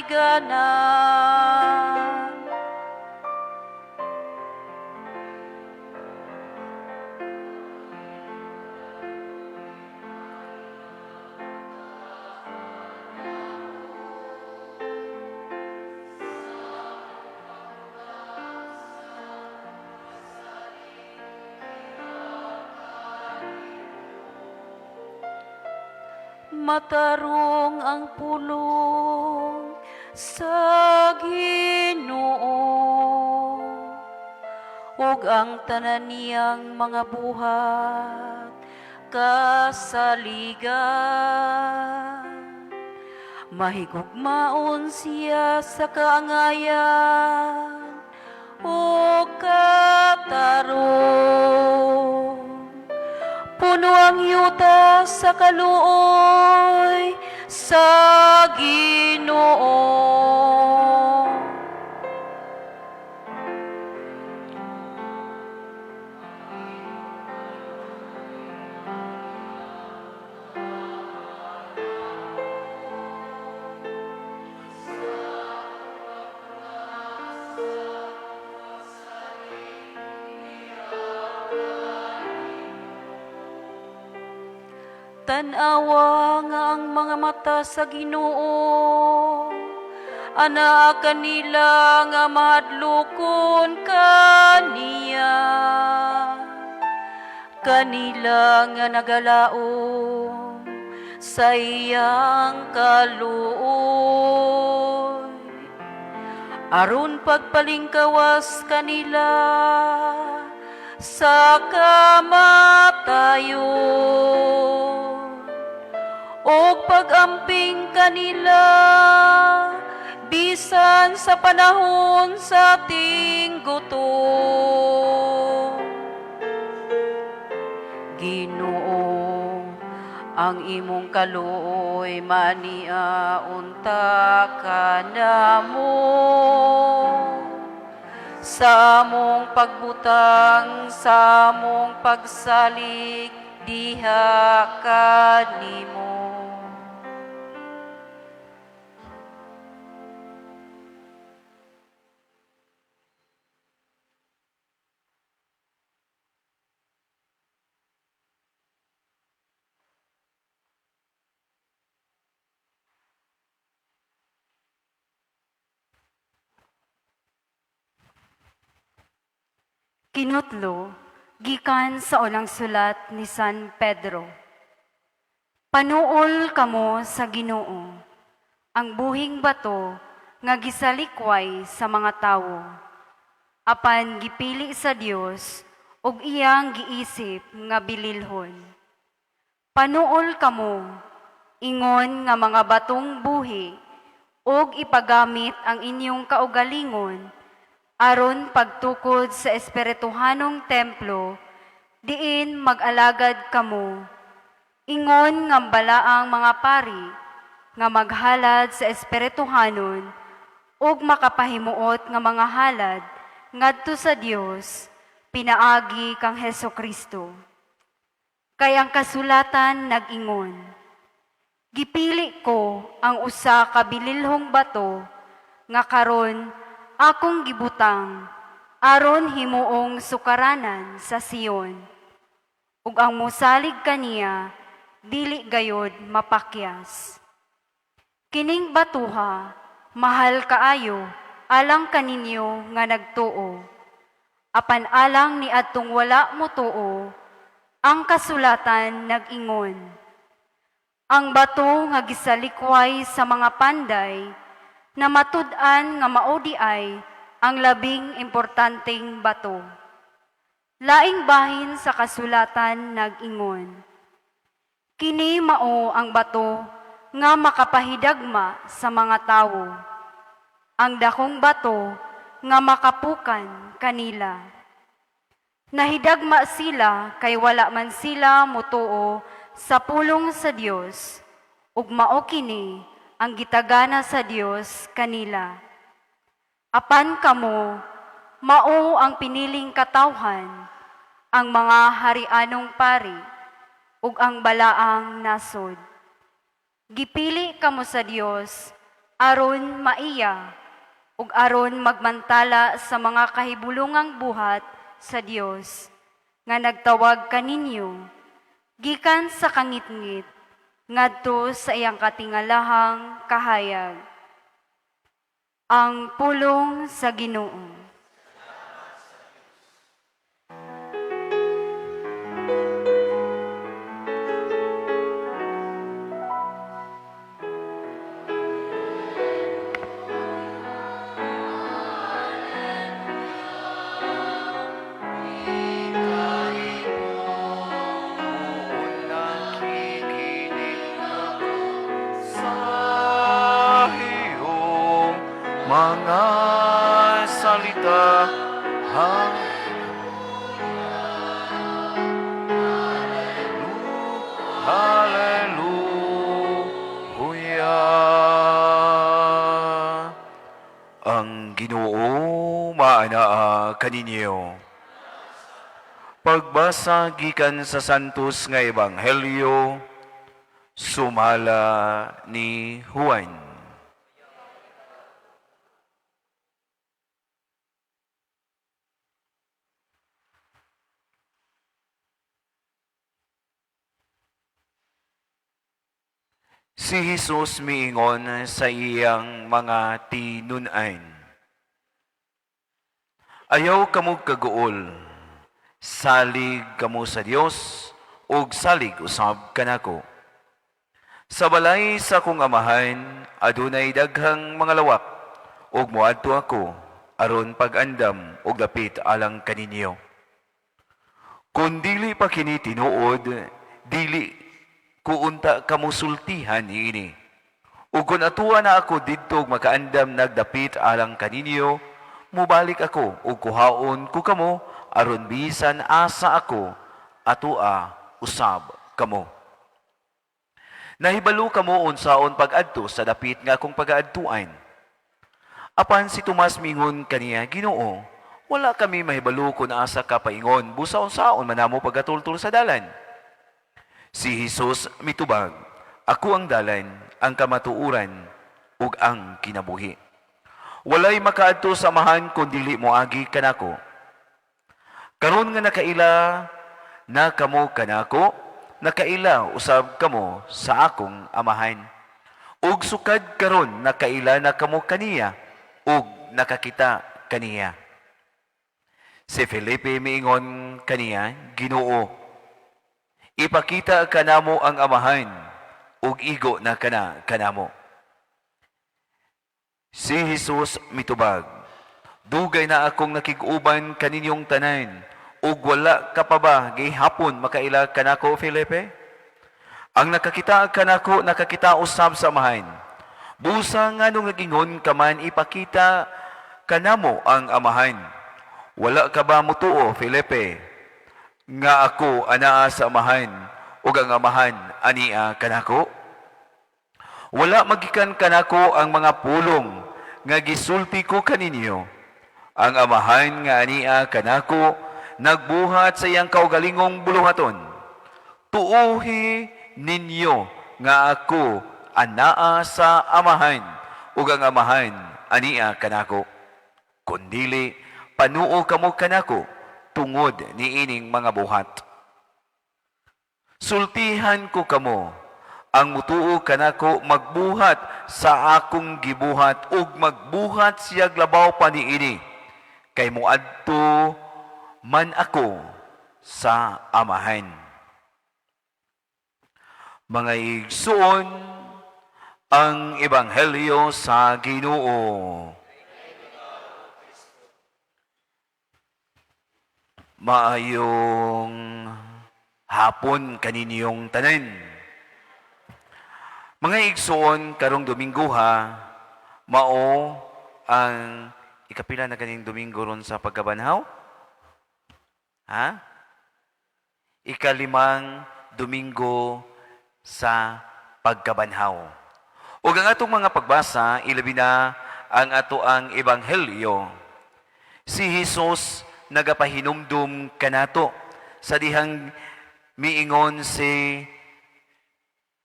kasaliganan. Matarong ang pulong sa Ginoo ug ang tanan niyang mga buhat kasaligan. Mahigugmaon siya sa kaangayan ug katarong. Puno ang yuta sa kaluoy sa Ginoo. Tan-awa nga ang mga mata sa Ginoo anaa kanila nga mahadlokon kaniya, kanila nga nagalaom sa iyang kaluoy, aron pagpalingkawas kanila sa kamatayon ug pag-amping kanila bisan sa panahon sa tinggutom. Ginoo, ang imong kaluoy mania unta kanamo sa among pagbutang, sa among pagsalig diha kanimo. Kinutlo, gikan sa unang sulat ni San Pedro. Panuol kamo sa Ginoo, ang buhing bato nga gisalikway sa mga tawo. Apan gipili sa Dios ug iyang giisip nga bililhon. Panuol kamo, ingon nga mga batong buhi, ug ipagamit ang inyong kaugalingon aron pagtukod sa espirituhanong templo, diin mag-alagad kamo, ingon nga balaang mga pari, nga maghalad sa espirituhanon, ug makapahimuot nga mga halad ngadto sa Dios pinaagi kang Heso Kristo. Kay ang kasulatan nag-ingon, "Gipili ko ang usa ka bililhong bato nga karon akong gibutang aron himuong sukaranan sa Sion. Ug ang mosalig kaniya dili gayod mapakyas." Kining batuha mahal kaayo alang kaninyo nga nagtuo. Apan alang ni adtong wala motuo, ang kasulatan nag-ingon, "Ang bato nga gisalikway sa mga panday, na matud-an nga mao diay ang labing importanteng bato." Laing bahin sa kasulatan nag-ingon, "Kini mao ang bato nga makapahidagma sa mga tawo, ang dakong bato nga makapukan kanila." Nahidagma sila kay wala man sila motuo sa pulong sa Dios, ug mao kini ang gitagana sa Dios kanila. Apan kamo, mao ang piniling katawhan, ang mga harianong pari, ug ang balaang nasod. Gipili kamo sa Dios Aron maiya ug aron magmantala sa mga kahibulongang buhat sa Dios nga nagtawag kaninyo gikan sa kangitngit ngadto sa iyang katingalahang kahayag. Ang pulong sa Ginoo. Nakikinig ako sa iyong mga salita. Hallelujah. Ang Ginoo maanaa kaninyo. Pagbasa gikan sa Santos nga Ebanghelyo sumala ni Juan. Si Jesus miingon sa iyang mga tinun-an, "Ayaw kamo kaguol, salig kamo sa Dios ug salig usab kanako. Sa balay sa akong amahan adunay daghang mga lawak, ug moadto ako aron pag-andam og dapit alang kaninyo. Kung dili pa kini tinuod, dili ko unta kamo sultihan niini. Ug kung atuwa na ako didto ug makaandam nagdapit alang kaninyo, mubalik ako ug kuhaon ko kamo aron bisan asa ako, atua usab kamo. Nahibalo kamo unsaon pag-adto sa dapit nga akong pagaadtuan." Apan si Tomas mingon kaniya, "Ginoo, wala kami mahibalo kung asa ka paingon, busa unsaon man namo pagatultol sa dalan?" Si Jesus mitubag, "Ako ang dalan, ang kamatuoran, ug ang kinabuhi. Walay makaadto sa Amahan kun dili moagi kanako. Karon nga nakaila na kamo kanako, nakaila usab kamo sa akong Amahan. Ug sukad karon nakaila na kamo kaniya ug nakakita kaniya." Si Felipe miingon kaniya, "Ginoo, ipakita kanamo ang Amahan ug igo na kana kanamo." Si Jesus mitubag, "Dugay na akong nakig-uban kaninyong tanan, ug wala ka pa ba gihapon makaila kanako, Felipe? Ang nakakita kanako, nakakita usab sa Amahan. Busa nganong nagingon ka man, 'Ipakita kanamo ang Amahan'? Wala ka ba mutuo, Felipe, nga ako anaa sa Amahan ug ang Amahan ania kanako? Wala magikan kanako ang mga pulong nga gisulti ko kaninyo. Ang Amahan nga ania kanako nagbuhat sa iyang kaugalingong buluhaton. Tuuhi ninyo nga ako anaa sa Amahan ug ang Amahan ania kanako. Kun dili, panuo kamo kanako tungod niining mga buhat. Sultihan ko kamo, ang mutuo kanako magbuhat sa akong gibuhat ug magbuhat siyag labaw pa niini, kay moadto man ako sa Amahan." Mga igsuon, ang Ebanghelyo sa Ginoo. Maayong hapon kaninyong tanan. Mga igsuon, karong Domingo ha, mao ang ikapila na kaning Domingo ron sa pagkabanhaw? Ha? Ikalimang Domingo sa pagkabanhaw. Ug ang atong mga pagbasa, ilabi na ang ato ang Ebanghelyo. Si Jesus nagapahinumdum kanato sa dihang miingon si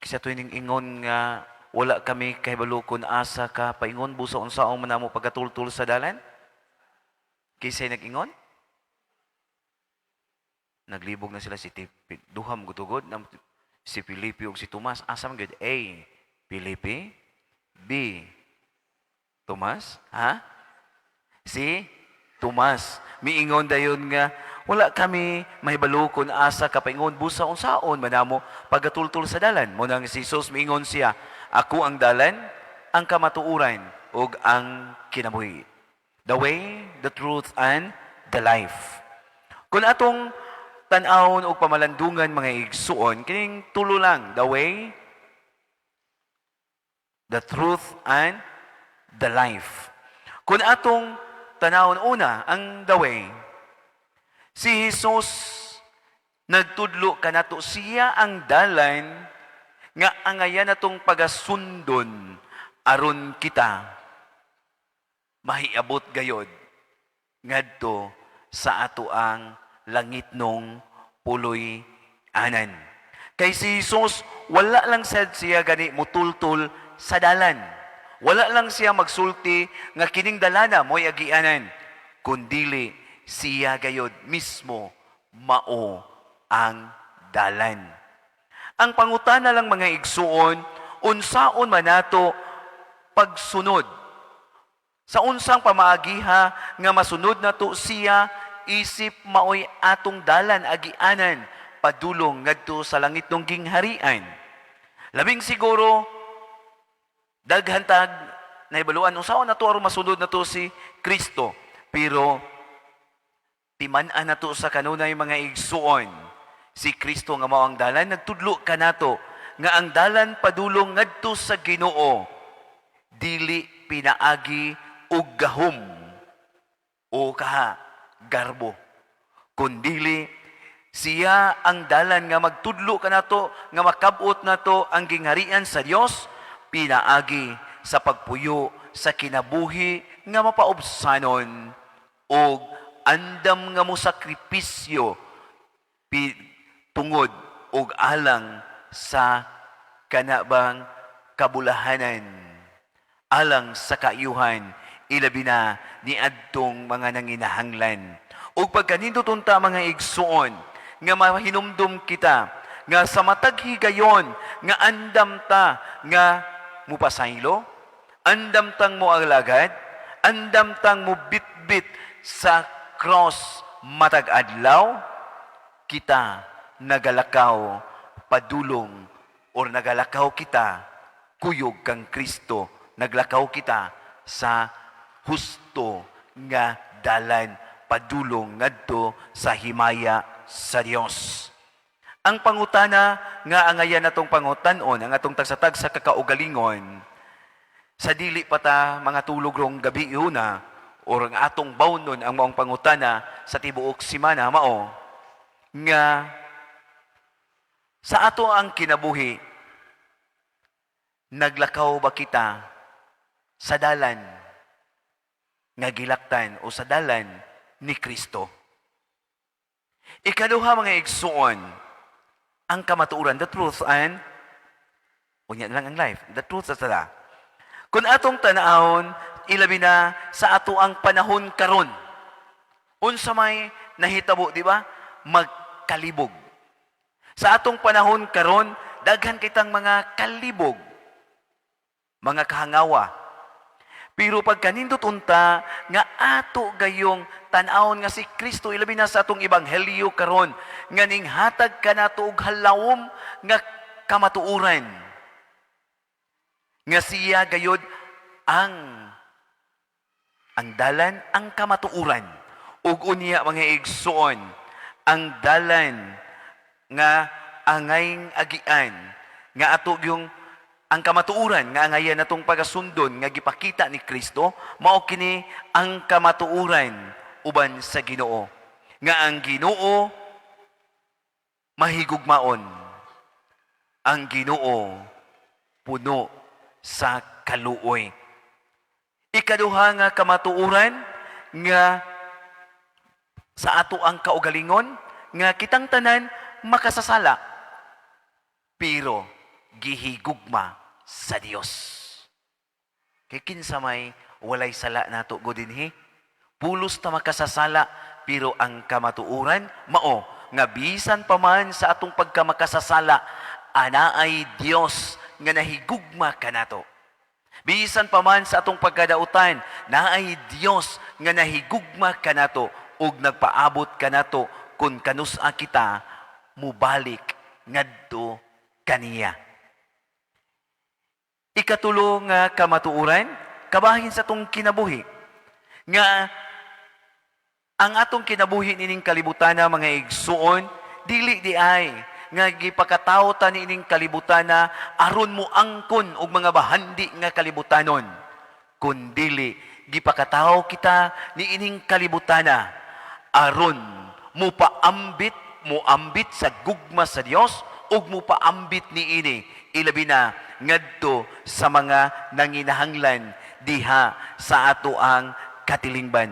kisa tuining ingon nga Wala kami kahibalo kung asa ka paingon, busa unsaon man namo pagkatultul sa dalan? Kinsay nag-ingon? Naglibog na sila si duha mo gutugod si Felipe ug si Tomas. Asa man gyud? A. Felipe. B. Tomas. Ha? Si Tomas. Miingon dayon nga wala kami mahibalo kung asa ka paingon, busa unsaon man namo pagkatultul sa dalan. Mao nang si Jesus miingon siya, "Ako ang dalan, ang kamatuoran ug ang kinabuhi." The way, the truth, and the life. Kung atong tan-awon og pamalandungan, mga igsuon, kining tulo lang, the way, the truth, and the life. Kung atong tanawon una, ang the way, si Jesus nagtudlo kanato, siya ang dalan nga angayan natong pagasundon aron kita mahiabot gayod ngadto sa ato ang langitnong puloy-anan. Kay si Jesus, wala lang sad siya gani mutultol sa dalan. Wala lang siya magsulti nga kining dalana mo'y agianan, kundili siya gayod mismo mao ang dalan. Ang pangutana lang, mga igsuon, unsaon man nato pagsunod? Sa unsang pamaagiha nga masunod nato siya isip maoy atong dalan, agianan padulong ngadto sa langitnong gingharian? Labing siguro daghan tag nahibaluan unsaon nato aron masunod nato si Kristo. Pero timan-an nato sa kanunay, mga igsuon, si Kristo nga mao ang dalan nagtudlo kanato nga ang dalan padulong ngadto sa Ginoo dili pinaagi og gahom o kaha garbo, kundili siya ang dalan nga magtudlo kanato nga makab-ot nato ang gingharian sa Dios pinaagi sa pagpuyo sa kinabuhi nga mapaubsanon og andam nga mosakripisyo tungod og alang sa kanabang kabulahanan, alang sa kaayuhan, ilabi na niadtong mga nanginahanglan. Ug pagkanindot unta, mga igsuon, nga mahinumdum kita nga sa matag higayon nga andam ta nga mupasaylo, andam tang moalagad, andam tang mubitbit sa cross matag adlaw, kita nagalakaw padulong or nagalakaw kita kuyog kang Kristo, naglakaw kita sa husto nga dalan padulong ngadto sa himaya sa Dios. Ang pangutana nga angayan natong pangutan-on ang atong tagsa-tagsa ka kaugalingon sa dili pa ta mga tulog rong gabi una or ang atong bawnon ang maong pangutana sa tibuok simana mao nga sa ato ang kinabuhi, naglakaw ba kita sa dalan nga gilaktan o sa dalan ni Kristo? Ikaduha, mga igsuon, ang kamatuoran, the truth and unya na lang ang life, the truth sa sala. Kung atong tanawon, ilabi na sa ato ang panahon karon. Unsa may nahitabo, di ba? Magkalibog. Sa atong panahon karon, daghan kitang mga kalibog, mga kahangawa. Pero pagkanindot unta nga ato gayong tan-awon nga si Kristo, ilabi na sa atong ebanghelyo karon, nga ninghatag kanato og halawom nga kamatuoran nga siya gayod ang dalan, ang kamatuoran, ug unya, mga igsuon, ang dalan nga angayng agian nga ato yung ang kamatuoran nga angayan natong pagasundon nga gipakita ni Kristo, mao kini ang kamatuoran uban sa Ginoo nga ang Ginoo mahigugmaon, ang Ginoo puno sa kaluoy. Ikaduha nga kamatuoran nga sa ato ang kaugalingon nga kitang tanan makasasala pero gihigugma sa Dios. Kay kinsa may walay sala nato gud dinhi? Pulos ta makasasala, pero ang kamatuoran mao nga bisan pa man sa atong pagkamakasasala, anaay Dios nga nahigugma kanato. Bisan pa man sa atong pagkadautan, naay Dios nga nahigugma kanato ug nagpaabot kanato kung kanus-a kita mubalik ngadto kaniya. Ikatulo nga kamatuoran, kabahin sa atong kinabuhi. Nga ang atong kinabuhi nining kalibutana, mga igsuon, dili diay nga gipakatawo ta niining kalibutana aron mo angkon og mga bahandi nga kalibutanon, kundili gipakatawo kita niining kalibutana aron mupaambit, muambit sa gugma sa Dios ug mupaambit niini, ilabi na ngadto sa mga nanginahanglan diha sa ato ang katilingban.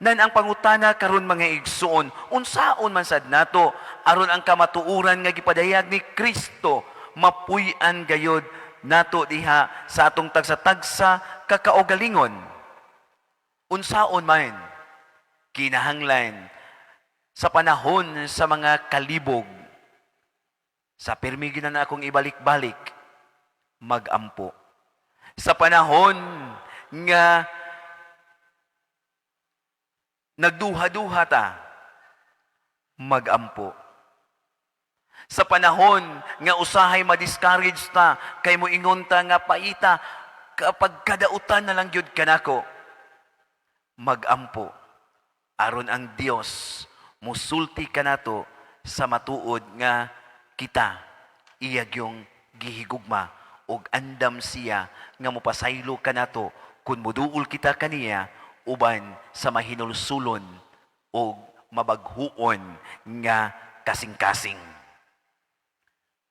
Nan ang pangutana karon, mga igsuon, unsaon man sad nato aron ang kamatuoran nga gipadayag ni Kristo mapuy-an gayod nato diha sa atong tagsa-tagsa kakaugalingon? Unsaon man? Kinahanglan sa panahon sa mga kalibog, sa pirmi na akong ibalik-balik, magampo. Sa panahon nga nagduha-duha ta, magampo. Sa panahon nga usahay ma-discourage ta kay moingon ta nga paita kapag kadautan na lang gyud kanako, magampo aron ang Dios musulti kanato sa matuod nga kita iya gyung gihigugma ug andam siya nga mopasaylo kanato kun muduol kita kaniya uban sa mahinulsulon ug mabaghuon nga kasing-kasing.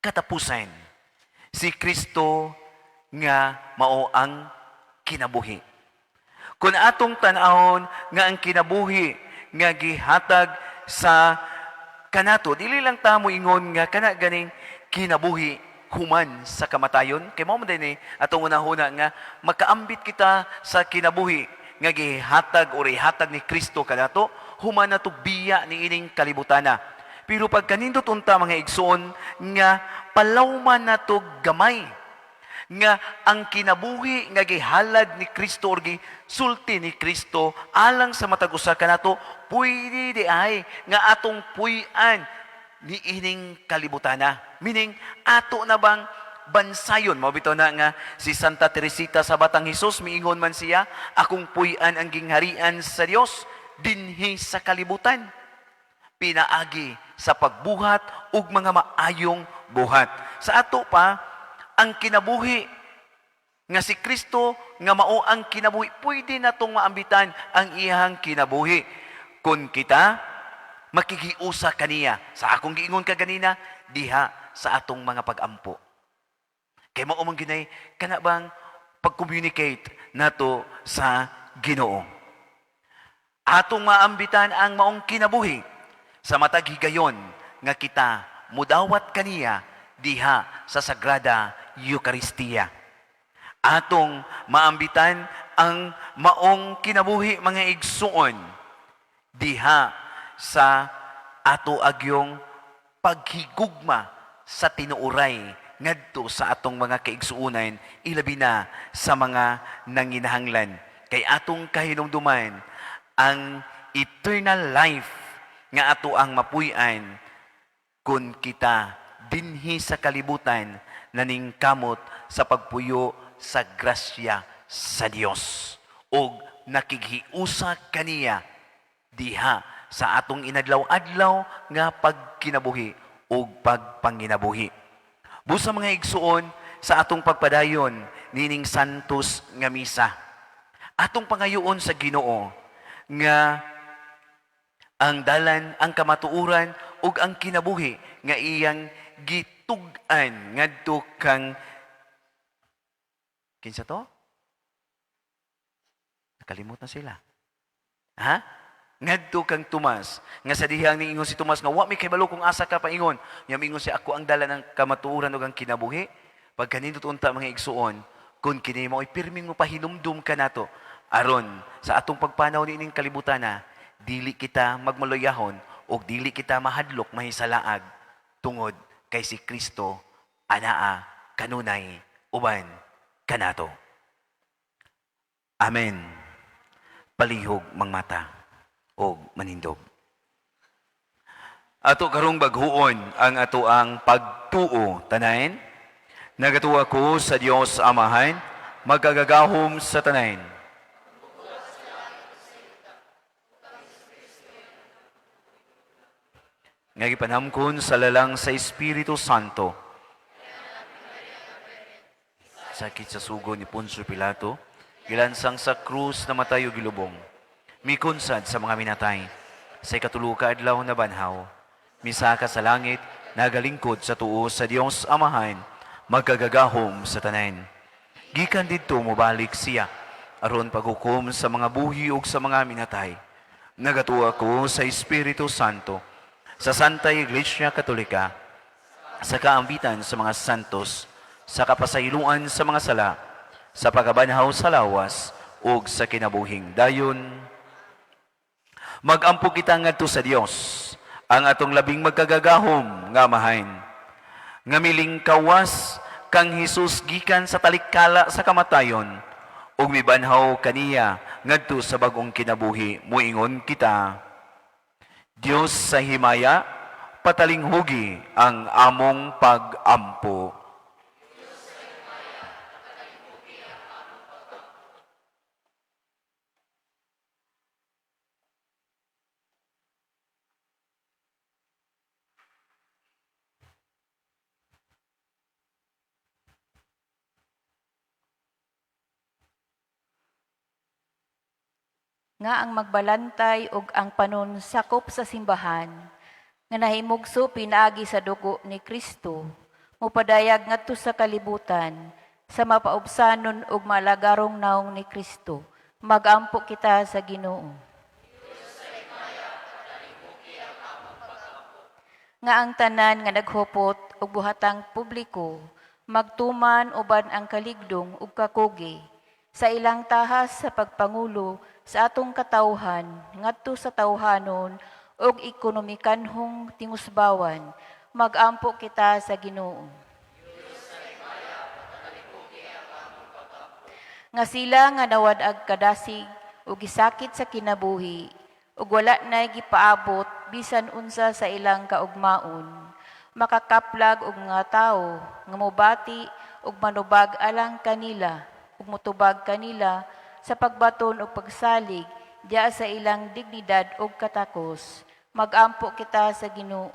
Katapusan, si Kristo nga mao ang kinabuhi. Kung atong tan-awon nga ang kinabuhi nga gihatag sa kanato, dili lang ta moingon nga kana ganing kinabuhi human sa kamatayon. Kay mao man din atong unahuna nga makaambit kita sa kinabuhi nga gihatag o ihatag ni Kristo kanato human nato biya ni ining kalibutana. Pero pagkanindot unta, mga igsoon, nga palawman nato gamay nga ang kinabuhi nga gihalad ni Kristo or gisulti ni Kristo alang sa matag usa kanato pwede diay nga atong puy-an ni ining kalibutana. Meaning, ato na bang bansayon? Mao bitaw na nga si Santa Teresita sa Batang Hesus, miingon man siya, "Akong puy-an ang gingharian sa Dios dinhi sa kalibutan," pinaagi sa pagbuhat ug mga maayong buhat. Sa ato pa, ang kinabuhi nga si Kristo nga mao ang kinabuhi, pwede natong maambitan ang iyang kinabuhi kung kita makikiusa kaniya sa akong giingon kaganina diha sa atong mga pag-ampo. Kay mao man ginay kana bang pag-communicate nato sa Ginoo. Atong maambitan ang maong kinabuhi sa matag higayon nga kita mudawat kaniya diha sa Sagrada Eucharistia. Atong maambitan ang maong kinabuhi, mga igsuon, diha sa ato agyong paghigugma sa tinuoray ngadto sa atong mga kaigsuonan, ilabi na sa mga nanginahanglan, kay atong kahinumduman ang eternal life nga ato ang mapuy-an kung kita dinhi sa kalibutan naningkamot sa pagpuyo sa grasya sa Dios ug nakighiusa kaniya diha sa atong inadlaw-adlaw nga pagkinabuhi ug pagpanginabuhi. Busa, mga igsuon, sa atong pagpadayon nining Santos nga Misa, atong pangayoon sa Ginoo nga ang dalan, ang kamatuoran ug ang kinabuhi nga iyang gitug-an ngadto kang, kinsa to? Nakalimot na sila. Ha? Ngadto kang Tomas, nga sa dihang niingon si Tomas nga wa mi kahibalo kung asa ka paingon. Nya miingon siya, "Ako ang dalan, ang kamatuoran ug ang kinabuhi." Pagkanindot unta, mga igsuon, kung kini mao'y pirming mo pahinumdum kanato aron sa atong pagpanaw niining kalibutan na dili kita magmaluyahon o dili kita mahadlok mahisalaag tungod kay si Kristo anaa kanunay uban kanato. Amen. Palihog mangmata og manindog. Ato karong bag-ohon ang ato ang pagtuo, tanan. Nagatuo ko sa Dios Amahan, magkagagahom sa tanan. Nga gipanamkon sa lalang sa Espiritu Santo. Sakit sa sugo ni Poncio Pilato, gilansang sa krus, namatay ug gilubong. Mikunsad sa mga minatay, sa ikatulo ka adlaw nabanhaw. Misaka sa langit, nagalingkod sa tuo sa Dios Amahan, magkagagahom sa tanan. Gikan didto mobalik siya, aron paghukom sa mga buhi ug sa mga minatay. Nagatuo ako sa Espiritu Santo, sa Santa Iglesia Katolika, sa kaambitan sa mga santos, sa kapasayloan sa mga sala, sa pagkabanhaw sa lawas, ug sa kinabuhing dayon. Magampo kita ngadto sa Dios, ang atong labing magkagagahom nga Amahan, nga milingkawas kang Hesus gikan sa talikala sa kamatayon, ug mibanhaw kaniya ngadto sa bag-ong kinabuhi, muingon kita, Dios sa himaya, patalinghugi ang among pag-ampo. Nga ang magbalantay ug ang panunsakop sa simbahan nga nahimugso pinaagi sa dugo ni Kristo mopadayag ngadto sa kalibutan sa mapaubsanon ug malagarong nawong ni Kristo. Magampo kita sa Ginoo. Nga ang tanan nga naghupot og buhatang publiko magtuman uban ang kaligdong ug kakugi sa ilang tahas sa pagpangulo sa atong katawhan ngadto sa tawhanon ug ekonomikanhong tingusbawan. Magampo kita sa Ginoo. Nga sila nga nawad-ag kadasig ug gisakit sa kinabuhi ug wala nay gipaabot bisan unsa sa ilang kaugmaon, makakaplag og mga tawo nga mobati ug manubag alang kanila ug motubag kanila sa pagbaton og pagsalig diya sa ilang dignidad ug katakos. Magampo kita sa Ginoo.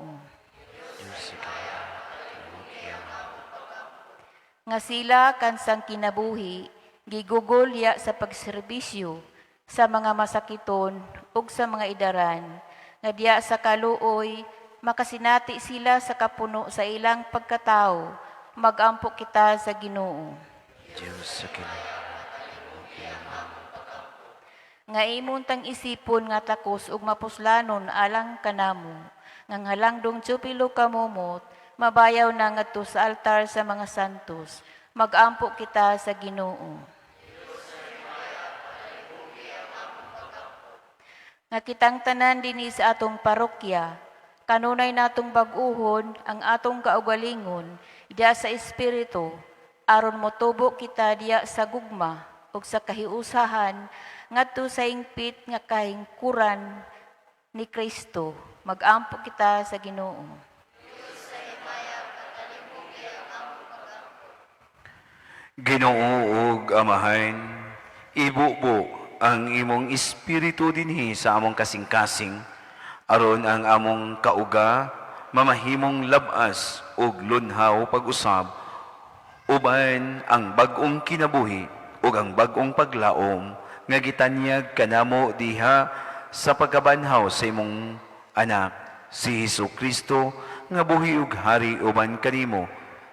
Nga sila kansang kinabuhi gigugol ya sa pagserbisyo sa mga masakiton ug sa mga idaran, nga diya sa kaluoy makasinati sila sa kapuno sa ilang pagkatao. Magampo kita sa Ginoo. Diyos sa kinabuhi. Nga imong tang isipon nga takos ug mapuslanon alang kanamo, nga halangdong Teofilo Camomot mabayaw na ngadto sa altar sa mga santos. Magampo kita sa Ginoo. Nga kitang tanan dinhi sa atong parokya, kanunay natong bag-uhon ang atong kaugalingon diya sa espiritu, aron motubo kita diya sa gugma ug sa kahiusahan ngadto sa hingpit nga kahingkuran ni Kristo. Magampo kita sa Ginoo. Ginoo ug Amahan, ibubo ang imong espiritu dinhi sa among kasing-kasing, aron ang among kauga mamahimong labas ug lunhaw pag-usab uban ang bag-ong kinabuhi ug ang bag-ong paglaom nga gitanyag kanamo diha sa pagkabanhaw sa imong anak si Hesus Kristo, nga buhi ug hari uban kanimo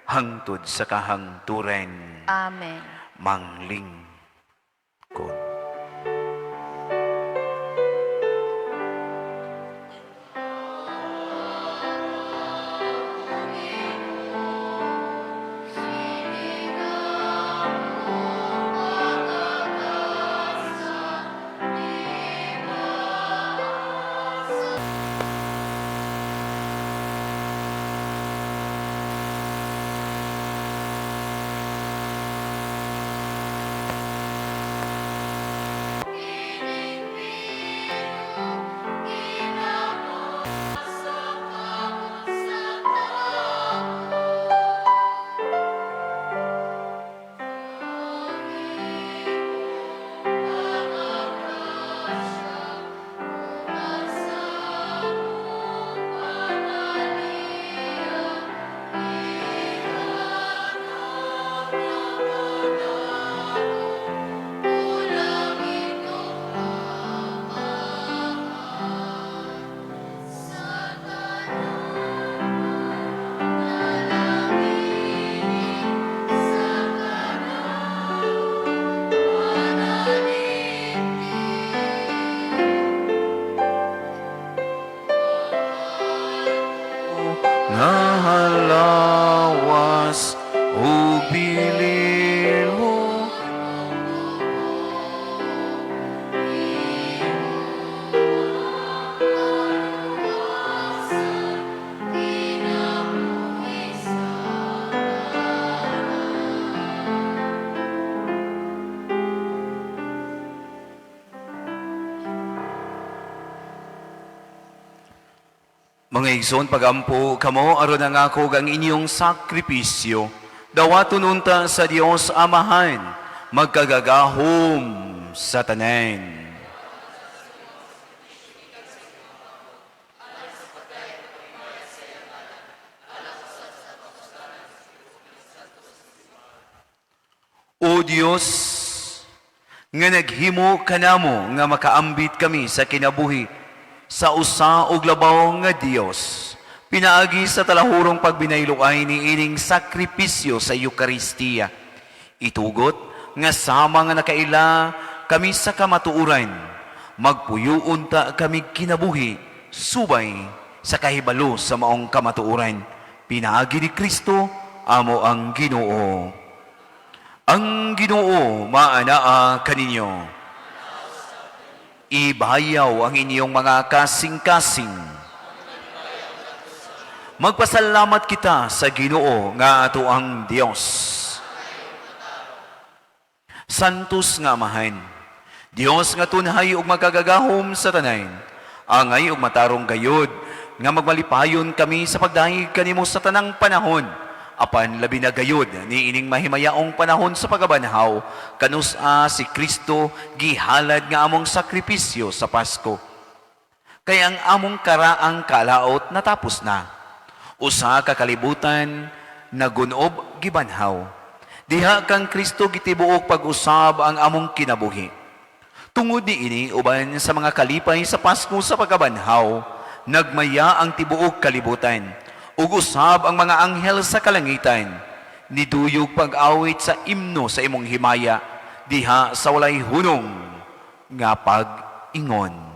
hangtod sa kahangturan. Amen. Manglingkod. Mga igsoon, pagampo kamo aron nangakog ang inyong sakripisyo. Dawaton unta sa Dios Amahan, magkagagahom sa tanan. O Dios, nga naghimo kanamo nga makaambit kami sa kinabuhi sa usa og labaw nga Dios, pinaagi sa talahurong pagbinayloay ni ining sakripisyo sa Eukaristiya. Itugot nga sama nga nakaila kami sa kamatuoran, magpuyo unta kami kinabuhi subay sa kahibalo sa maong kamatuoran. Pinaagi ni Kristo, amo ang Ginoo. Ang Ginoo maanaa kaninyo. Ibayaw ang inyong mga kasing-kasing. Magpasalamat kita sa Ginoo nga ato ang Dios. Santos nga Amahan, Dios nga tunhay ug magkagagahom sa tanan, angay ug matarong gayod nga magmalipayon kami sa pagdayeg kanimo sa tanang panahon, apan labi na gayod niining mahimayaong panahon sa pagkabanhaw, kanus-a si Kristo gihalad nga among sakripisyo sa Pasko. Kay ang among karaang kalaot natapos na. Usa ka kalibutan nagunob gibanhaw. Diha kang Kristo gitibuok pag-usab ang among kinabuhi. Tungod niini uban sa mga kalipay sa Pasko sa pagkabanhaw, nagmaya ang tibuok kalibutan, ug usab ang mga anghel sa kalangitan, niduyog pag-awit sa imno sa imong himaya, diha sa walay hunong nga pag-ingon.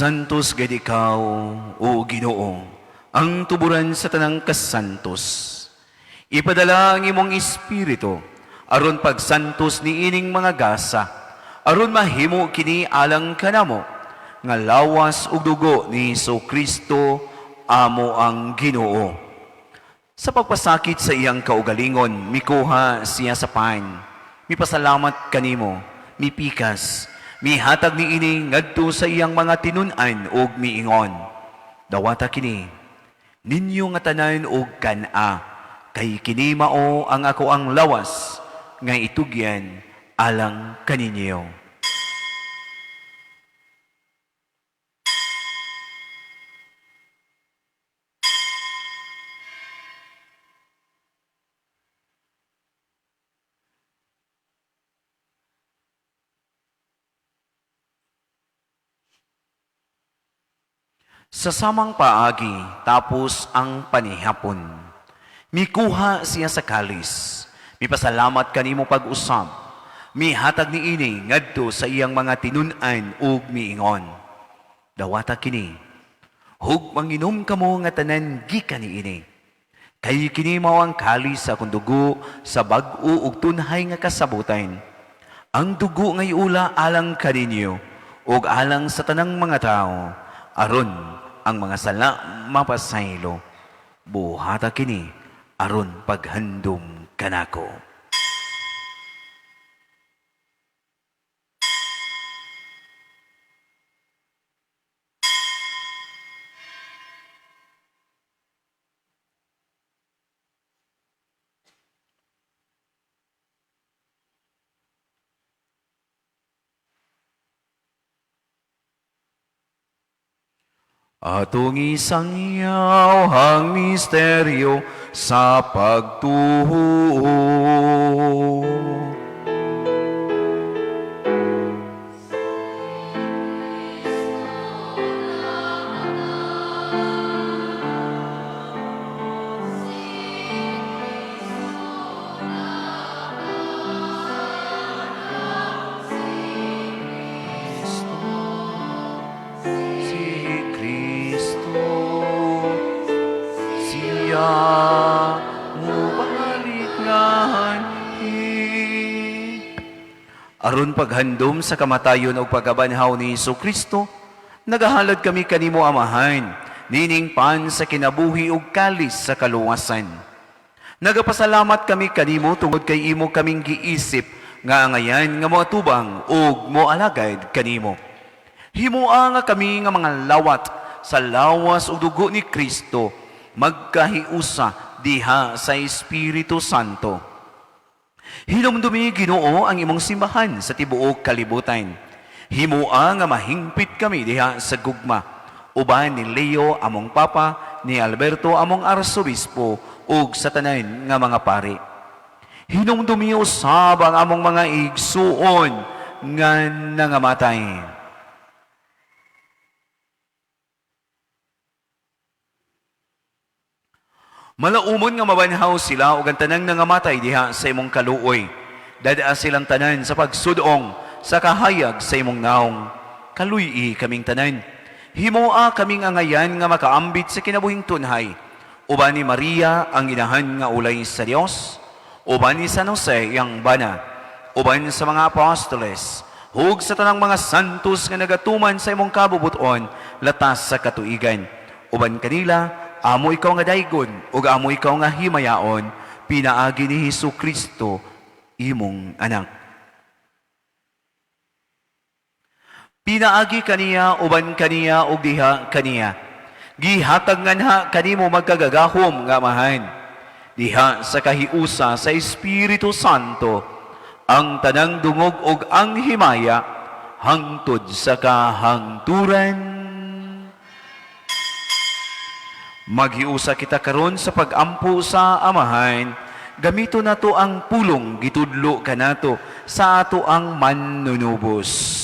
Santos gid ikaw, o Ginoo, ang tuburan sa tanang kasantos. Ipadala ang imong espiritu aron pagsantos niining mga gasa, aron mahimo kini alang kanamo nga lawas ug dugo ni Kristo amo ang Ginoo. Sa pagpasakit sa iyang kaugalingon, mikuha siya sa pan. Mipasalamat kanimo, mipikas, mihatag niini ngadto sa iyang mga tinun-an ug miingon. Dawata kini, ninyo nga tanan og kan-a, kay kini mao ang ako ang lawas nga itugyan alang kaninyo. Sa samang paagi, tapos ang panihapon, mikuha siya sa kalis, mipasalamat kanimo pag-usab, Mihatag niini ngadto sa iyang mga tinun-an ug miingon, "Dawata kini, ug manginom kamo nga tanan gikan niini. Kay kini mao ang kalis sa akong dugo sa bag-o ug tunhay nga kasabutan. Ang dugo nga iula alang kaninyo ug alang sa tanang mga tawo, aron ang mga sala mapasaylo. Buhata kini aron paghandom kanako." Atong isangyaw ang misteryo sa pagtuo. Si Kristo, siya mubalik nganhi. Aron paghandom sa kamatayon ug pagkabanhaw ni Hesus Kristo, nagahalad kami kanimo, Amahan, nining pan sa kinabuhi ug kalis sa kaluwasan. Nagapasalamat kami kanimo tungod kay imo kaming giisip nga angayan nga moatubang ug moalagad kanimo. Himoa nga kami nga mga lawat sa lawas ug dugo ni Kristo magkahiusa diha sa Espiritu Santo. Hinumdumi, Ginoo, ang imong simbahan sa tibuok kalibutan. Himoa nga mahingpit kami diha sa gugma uban ni Leo among Papa, ni Alberto among Arsobispo ug sa tanan nga mga pari. Hinumdumi usab ang among mga igsuon nga nangamatay. Malaumon nga mabanhaw sila ug ang tanang nangamatay diha sa imong kaluoy. Dad-a silang tanan sa pagsudong sa kahayag sa imong naong. Kaluy-i kaming tanan. Himoa kaming angayan nga makaambit sa kinabuhing tunhay. Uban ni Maria ang inahan nga ulay sa Dios, uban ni San Jose iyang bana, uban sa mga apostoles, ug sa tanang mga santos nga nagatuman sa imong kabubuton latas sa katuigan. Uban kanila, amo ikaw nga daygon ug amo ikaw nga himayaon, pinaagi ni Hesus Kristo imong anak. Pinaagi kaniya, uban kaniya, ug diha kaniya, gihatag nganha kanimo magkagagahom nga Amahan, diha sa kahiusa sa Espiritu Santo, ang tanang dungog ug ang himaya hangtod sa kahangturan. Maghiusa kita karon sa pagampo sa Amahan. Gamito nato ang pulong gitudlo kanato sa ato ang manunubos.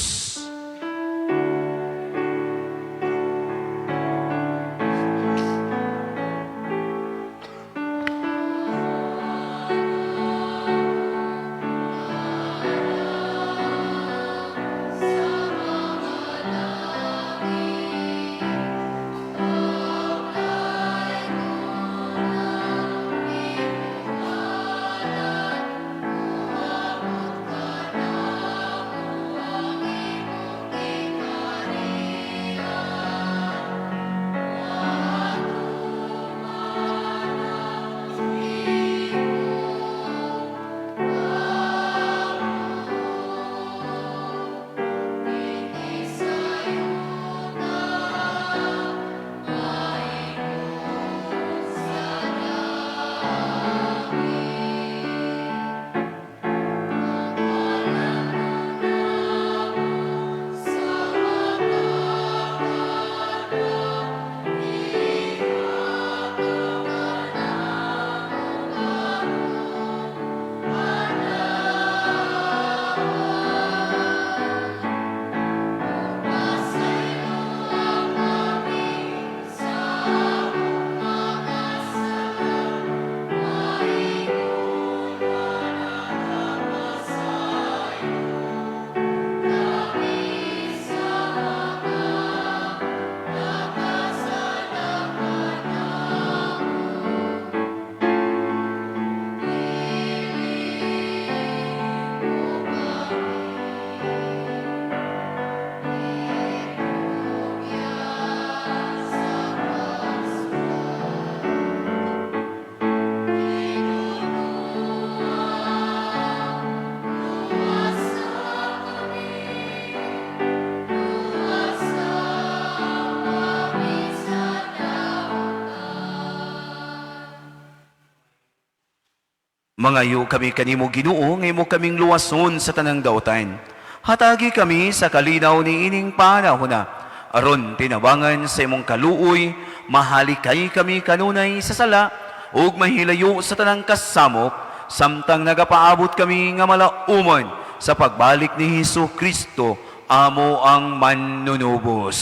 Mangayo kami kanimo, Ginoo, nga imo kaming luwason sa tanang dautan. Hatagi kami sa kalinaw ni ining panahona, aron tinabangan sa imong kaluoy, mahalikay kami kanunay sa sala ug mahilayo sa tanang kasamok, samtang nagapaabot kami nga malaumon sa pagbalik ni Hesus Kristo, amo ang manunubos.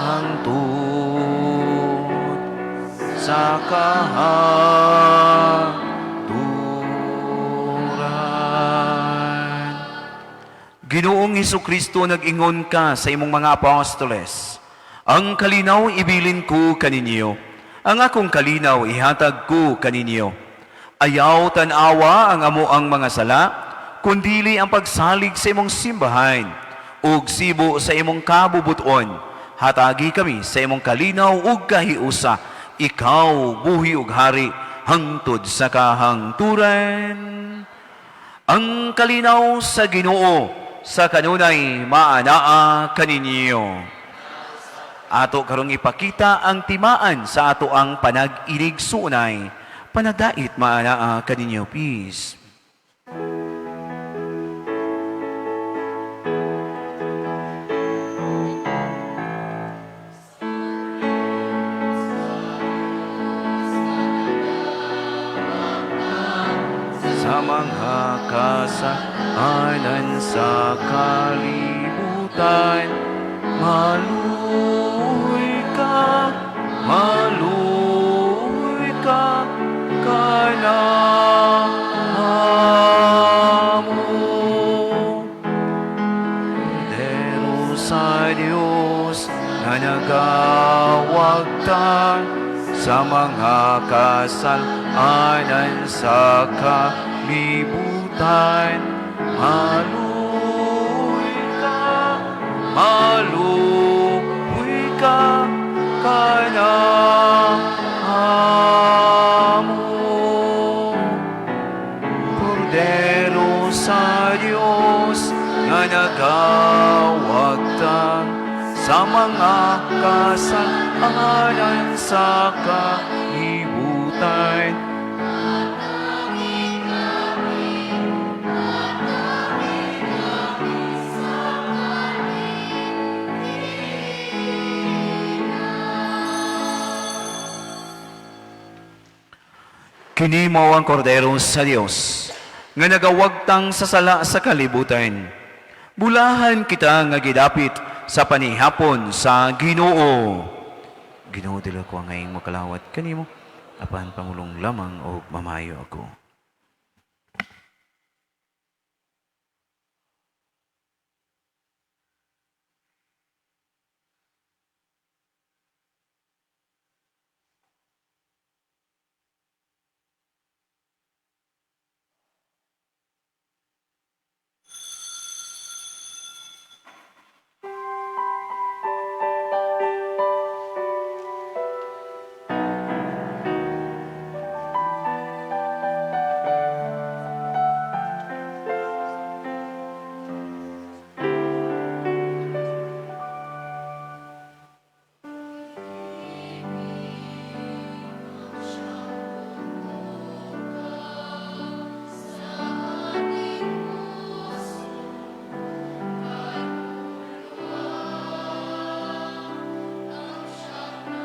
Hangtod sa kahangturan. Ginoong Kristo, nag-ingon ka sa imong mga apostoles, "Ang kalinaw ibilin ko kaninyo, ang akong kalinaw ihatag ko kaninyo. Ayaw tan-awa ang amoang mga sala, kundili ang pagsalig sa imong simbahan, ug sibo sa imong kabubuton. Hatagi kami sa imong kalinaw ug kahiusa, ikaw buhi ug hari hangtod sa kahangturan." Ang kalinaw sa Ginoo sa kanunay maanaa kaninyo. Ato karong ipakita ang timaan sa ato ang panag-inigsuonay. Panagdait maanaa kaninyo. Peace. Sa mga kasalanan sa kalibutan, maluoy ka, maluoy ka kanamo. Kordero sa Diyos na nagawagtang sa mga kasalanan sa kalibutan, maluoy ka, maluoy ka kanamo. Kordero sa Diyos nga nagawagtang sa mga kasalanan sa kalibutan. Kini mao ang kordero sa Dios nga nagawagtang sa sala sa kalibutan. Bulahan kita nga gidapit sa panihapon sa Ginoo. Ginoo, dili ko angayng makalawat kanimo, apan pangulong lamang og mamayo ako.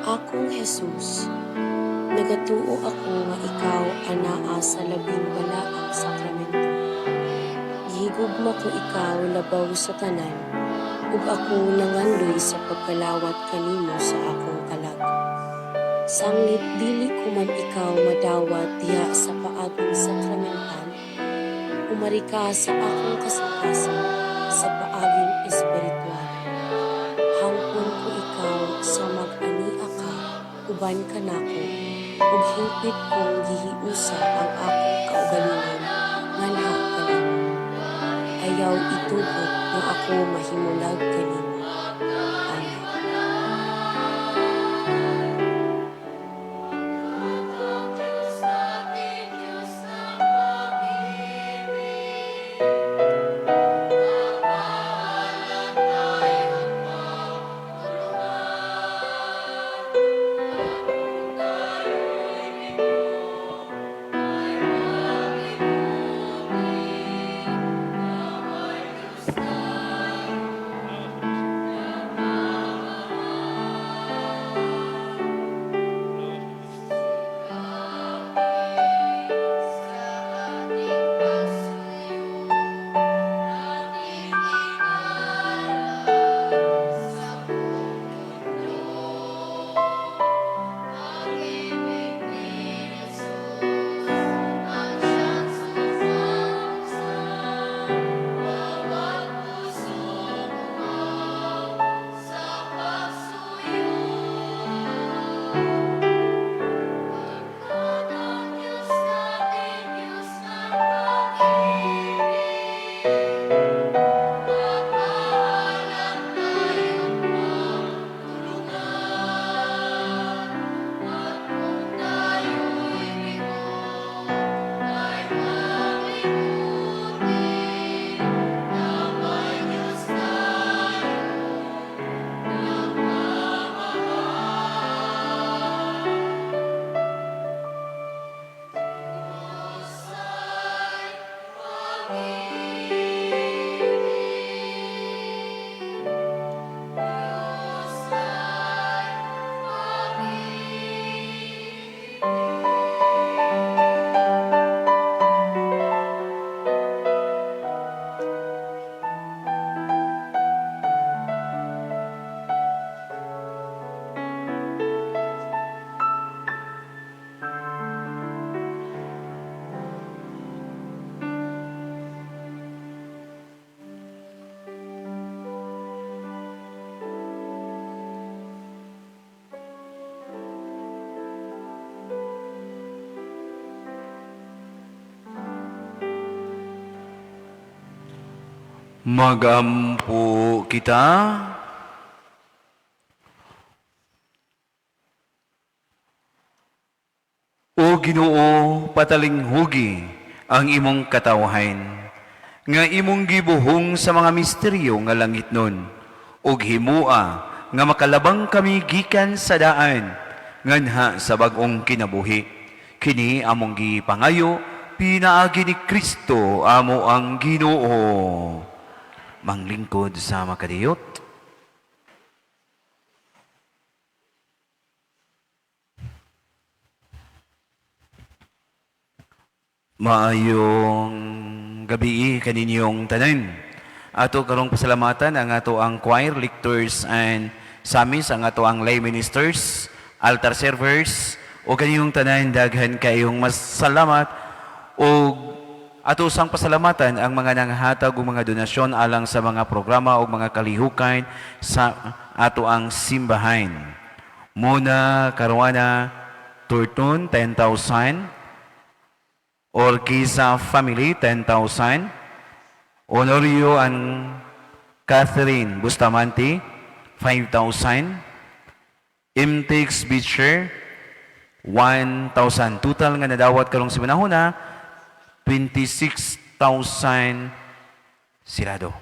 Akong Jesus, nagatuo ako nga ikaw anaa sa labing balaang sakramento. Gihigugma ko ikaw labaw sa tanan, ug ako nangandoy sa pagkalawat kanimo sa akong kalag. Sanglit dili ko man ikaw madawat diha sa paaging sakramental, umari ka sa akong kasing-kasing sa paaging espiritual. Hangpon ko ikaw sa mag-ania ka uban kanako, ug hingpit kong gihiusa ang akong kaugalingon nganha kanimo. Ayaw itugot nga ako mahimulag kanimo. Amen. Magampo kita. O Ginoo, patalinghugi ang imong katawhan nga imong gibuhong sa mga misteryo nga langitnon, ug himua nga makalabang kami gikan sa daan nganha sa bag-ong kinabuhi. Kini among gipangayo pinaagi ni Kristo amo ang Ginoo. Manglingkod sa makadiyot. Maayong gabi kaninyong tanan. Ato karong pasalamatan ang ato ang choir, lectors and samis, ang ato ang lay ministers, altar servers, o kaninyong tanan, daghan kayong mas salamat, o ato sang pasalamatan ang mga nanghatag og mga donasyon alang sa mga programa o mga kalihukan sa ato ang simbahan. Mona Caruana Turton, 10,000. Orquiza family, 10,000. Honorio and Catherine Bustamante, 5,000. Imtix Beecher, 1,000. Total nga nadawat karong simanahuna, 26,000 sirado.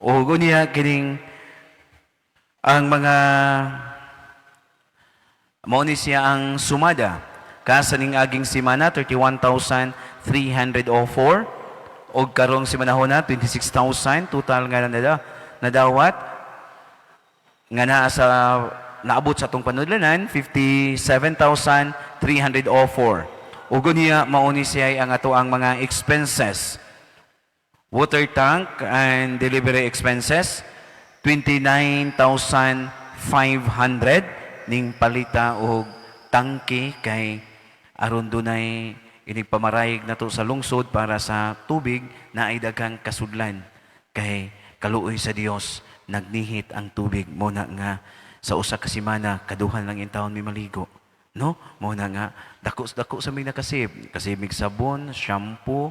O niya kining ang mga mao ni siya ang sumada. Kasa ning aging simana, 31,304, og karong simanahona 26,000. Total nga nadawat nga naa sa naabot sa atong panudlanan, 57,304. Ug niya mao ni siya ang ato ang mga expenses. Water tank and delivery expenses, 29,500 ning palita og tangke kay aron dunay inig pamarayig nato sa lungsod para sa tubig na ay daghang kasudlan, kay kaluoy sa Dios nagnihit ang tubig, mo na nga sa usa ka semana kaduhan lang intawon mi maligo, no? Mo na nga dako dako sa mi nakasib kasi mig sabon, shampoo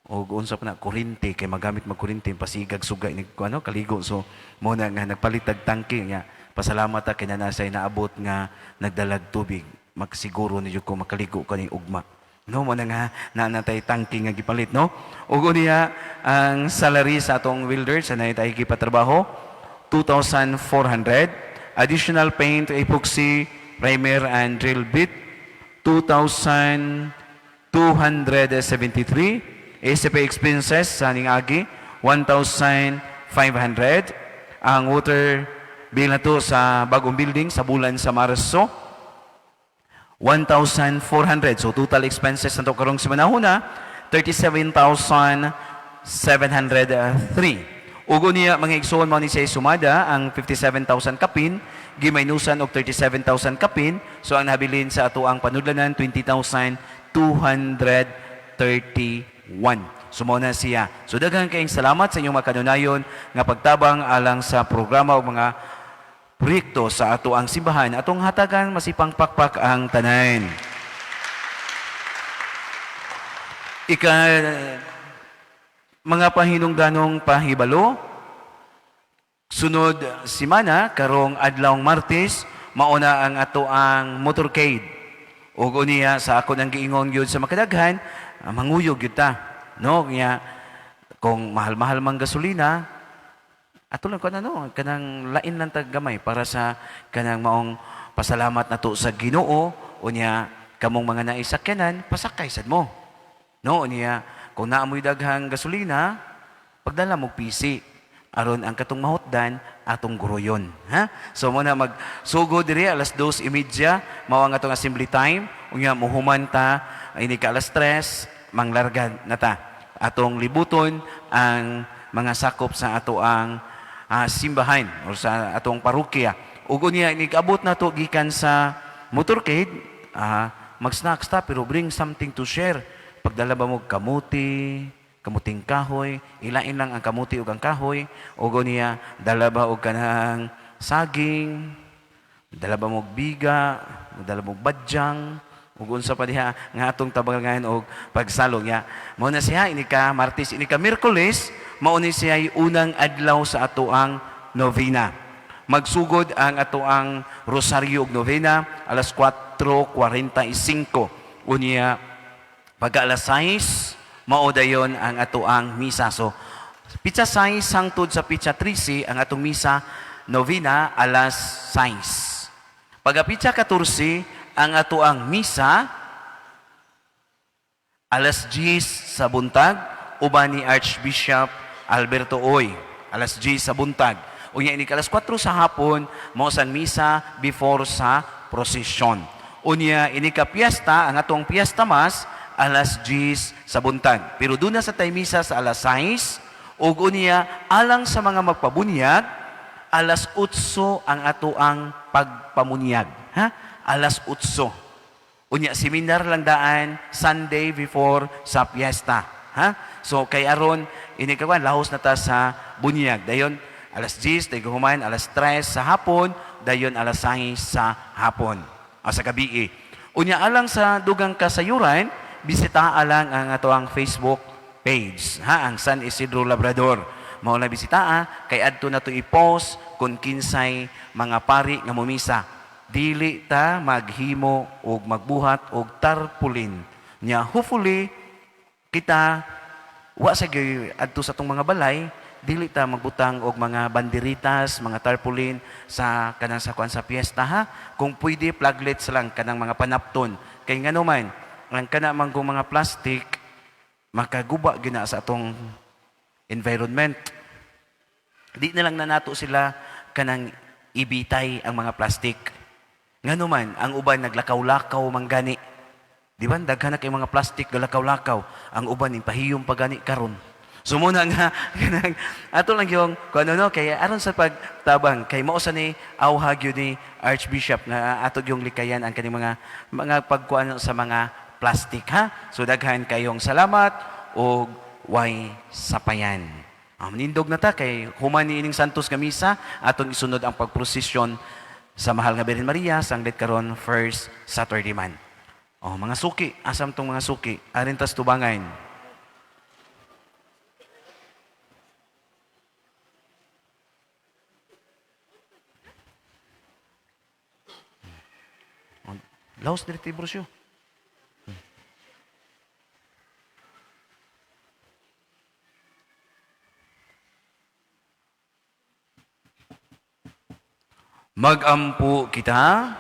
o unsa pa na, kuryente, kay magamit magkuryente pasigag suga ini ano kaligo. So mo na nga nagpalitag tangke nga pasalamat ta kay nanasay naabot nga nagdalag tubig, magsiguro ni jud ko makaligo kani ugma, no? Mo na nga naa natay tangke nga gipalit, no? Ug unya ang salary sa atong welder sa nay tay gipatrabaho, 2,400. Additional paint, epoxy, primer and drill bit, 2,273. ACP expenses sa ning agi, 1,500. Ang water bill na to sa bagong building sa bulan sa Marso, 1,400. So total expenses na to karong simanahuna, 37,703. Ug niya mga igsoon, mao ni siya sumada ang 57,000 kapin gimainusan og 37,000 kapin, so ang nabilin sa ato ang panudlanan, 20,231. So mao na siya. So daghan kayong salamat sa inyong makanunayon nga pagtabang alang sa programa ug mga proyekto sa ato ang simbahan. Atong hatagan masipang pakpak ang tanan. Ika mga pahinungdanong pahibalo, sunod simana karong adlawng Martes, mauna ang ato ang motorcade. Ug unya sa ako nang giingon gyud sa makadaghan, manguyog gyud ta. No, nya kung mahal-mahal mang gasolina, ato lang kuan ano, kanang lain lang tag gamay para sa kanang maong pasalamat nato sa Ginoo. Unya kamong mga naisakyanan, pasakay sad mo. No, unya kung naamoy daghang gasolina, pagdala mo PC aron ang katong mahutdan atong guruyon, ha? So mo na magsugod diri alas 2:30, mao ang atong assembly time. Unya muhuman ta ini ka alas 3, manglarga na ta. Atong libuton ang mga sakop sa ato ang simbahan or sa atong parokya. Ug unya inig-abot nato gikan sa motorcade, mag-snacks ta pero bring something to share. Pagdala ba mo kamuti, kamuting kahoy, ilain lang ang kamuti ug ang kahoy, ug unya dala ba og kanang saging, dala ba mo biga, dala mo badyang, Ug unsa pa diha nga atong tabangan og pagsalong ya. Mao na siya ini ka Martes, ini ka Miyerkules, mao ni siya unang adlaw sa atoang novena. Magsugod ang atoang rosaryo ug novena alas 4:45. Unya pagka alas 6 mao dayon ang atoang misa. So pitsa 6 hangtod sa pitsa 13 ang atong misa novena alas 6. Pagka pitsa 14 ang atoang misa alas 10 sa buntag uban ni Archbishop Alberto Oy, alas 10 sa buntag. Unya ini alas 4 sa hapon mao sang misa before sa prosesyon. Unya ini ka piyesta, ang atong piyesta mas alas 10 sa buntag. Pero doon na sa tay misa sa alas 6 ug unya alang sa mga magpabunyag alas 8 ang atoang pagpamunyag, ha? Alas 8. Unya seminar lang daan Sunday before sa piyesta, ha? So kay aron ini kawan lahos na ta sa bunyag. Dayon alas 10 dayon human alas 3 sa hapon, dayon alas 6 sa hapon, o sa gabi. Unya alang sa dugang kasayuran, bisita lang ang atoang Facebook page, ha, ang San Isidro Labrador. Mao na bisita kay adto na to i-post kung kinsay mga pari nga momisa. Dili ta maghimo og magbuhat og tarpaulin. Nya hopefully kita wa sa gyud adto sa atong mga balay, dili ta magbutang og mga banderitas, mga tarpaulin sa kanang sa kuan sa piyesta, ha. Kung pwede flaglets lang kanang mga panapton. Kay ngano man ang kana man kung mga plastic makaguba gyud na sa atong environment. Di na lang na nato sila kanang ibitay ang mga plastic. Ngano man ang uban naglakaw-lakaw man gani. Di ba daghan na kay mga plastic galakaw-lakaw, ang uban ning pahiyom pa gani karon. So muna nga kanang ato lang yung kung ano no kay aron sa pagtabang kay mao sa ni awha gyud ni Archbishop nga ato yung likayan ang kaning mga pagkuan sa mga plastic, ha. So daghan kayong salamat og way sapayan. Nindog na ta kay human ni ining Santos nga misa atong isunod ang pagprosesyon sa Mahal nga Birhen Maria sanglit karon first Saturday man. Oh, mga suki, asam tong mga suki? Arin tas tubangan. Laos diri Tiburcio. Magampo kita.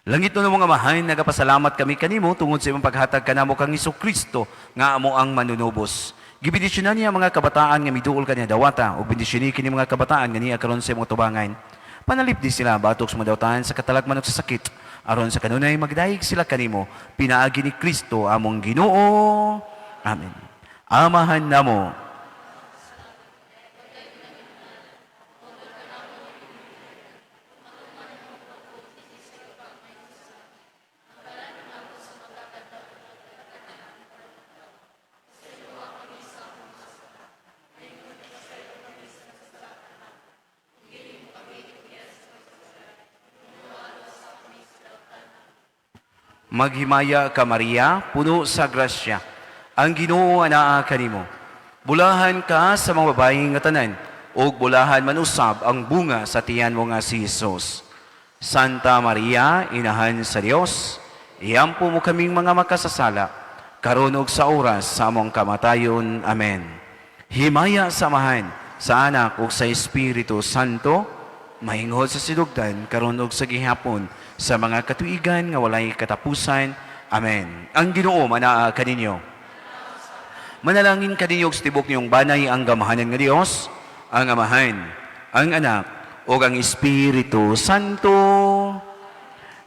Langit no mga amahan, nagapasalamat kami kanimo tungod sa imong paghatag kanamo kang Kristo nga amo ang manunubos. Gibendisyonan niya mga kabataan nga miduol kaniya dawata ug bendisyoni kini mga kabataan nga niya karon sa imong tubangan. Panalipdi sila batok sa madawatan sa katalagman ug sa sakit aron sa kanunay magdayeg sila kanimo pinaagi ni Kristo among Ginoo. Amen. Amahan namo. Maghimaya ka Maria, puno sa grasya. Ang Ginoo anaa kanimo. Bulahan ka sa mga babae nga tanan, ug bulahan man usab ang bunga sa tiyan mo nga si Jesus. Santa Maria, inahan sa Dios, iampo mo kaming mga makasasala, karon ug sa oras sa among kamatayon. Amen. Himaya sa Amahan, sa Anak ug sa Espiritu Santo, mahingod sa sinugdan karon ug sa gihapon sa mga katuigan nga walay katapusan. Amen. Ang Ginoo manaa kaninyo. Manalangin kaninyo og sa tibok niyong banay ang gamahanan nga Dios, ang Amahan, ang Anak ug ang Espiritu Santo.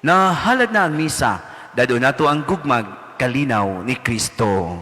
Nahalad na ang misa, dado nato ang gugmag kalinaw ni Kristo.